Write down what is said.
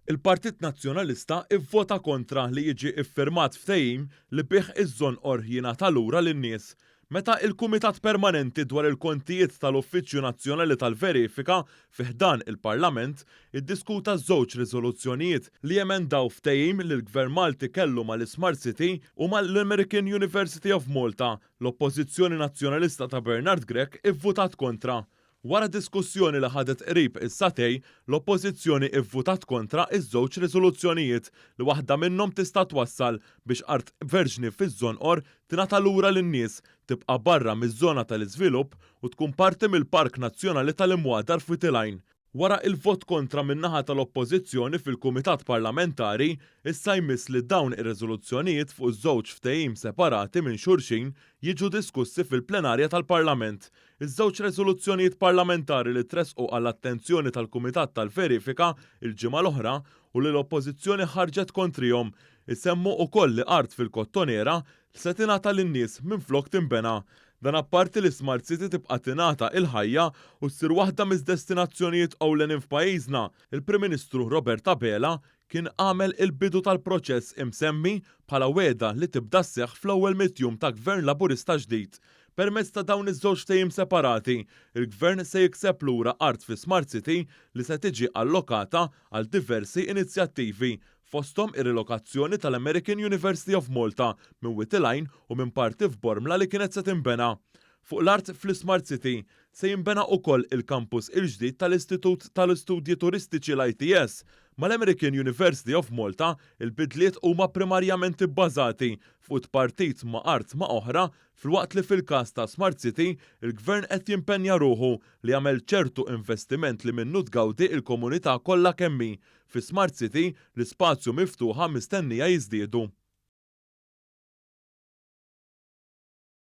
Il-Partit Nazzjonalista ivvota kontra li jiġi iffirmat ftehim li bih iż-Żonqor jingħata lura lin-nies. Meta il-Kumitat Permanenti dwar il-Kontijiet tal-Uffiċċju Nazzjonali tal-Verifika fi ħdan il-Parlament iddiskuta żewġ riżoluzzjonijiet li jemendaw ftehim li l-Gvern Malti kellu mal-Smart City u mal-American University of Malta, l-Oppożizzjoni Nazzjonalista ta' Bernard Grech ivvutat kontra. Wara diskussjoni li ħadet qrib is-sagħtejn, l-Oppożizzjoni ivvutat kontra iż-żewġ riżoluzzjonijiet li waħda minnhom tista' twassal biex art verġni fiż-Żonqor tingħata lura lin-nies, tibqa' barra miż-żona tal-iżvilupp u tkun parti mill-Park Nazzjonali tal-Imwadar f'Wied il-Għajn. Wara il-vot kontra min-naħa tal-Oppożizzjoni fil-Kumitat Parlamentari, issa jmiss li dawn ir-riżoluzzjonijiet fuq żewġ ftehim separati minn xulxin jiġu diskussi fil-plenarja tal-Parlament. Iż-żewġ riżoluzzjonijiet parlamentari li tressqu għall-attenzjoni tal-Kumitat tal-Verifika il-ġimgħa l-oħra u li l-Oppożizzjoni ħarġet kontrihom, isemmu ukoll li art fil-Kottonera se tingħata lin-nies minflok tinbena. Dan apparti li Smart City tibqa' tingħata il-ħajja u ssir waħda miż-destinazzjonijiet ewlenin f'pajjiżna. Il-Prim Ministru Robert Abela kien għamel il-bidu tal-proċess imsemmi bħala wegħda li tibda sseħħ fl-ewwel 100 jum ta' Gvern Laburista ġdid. Permezz ta' dawn iż-żewġ ftehim separati, il-Gvern se jikseb lura art fi Smart City li se tiġi allokata għal diversi inizjattivi, fosthom ir-rilokazzjoni tal-American University of Malta minn Wied il-Għajn u minn parti f'Bormla li kienet se tinbena. Fuq l-art fl-Smart City se jinbena ukoll il-kampus il-ġdid tal-Istitut tal-Istudji Turistiċi, l-ITS. Mal-American University of Malta, il-bidliet huma primarjament ibbażati fuq tpartit ma' art ma' oħra, filwaqt li fil-każ ta' Smart City il-Gvern qed jimpenja ruħu li jagħmel ċertu investiment li minnu tgawdi il-komunità kollha kemm hi. Fi Smart City l-ispazju miftuħa mistennija jiżdiedu.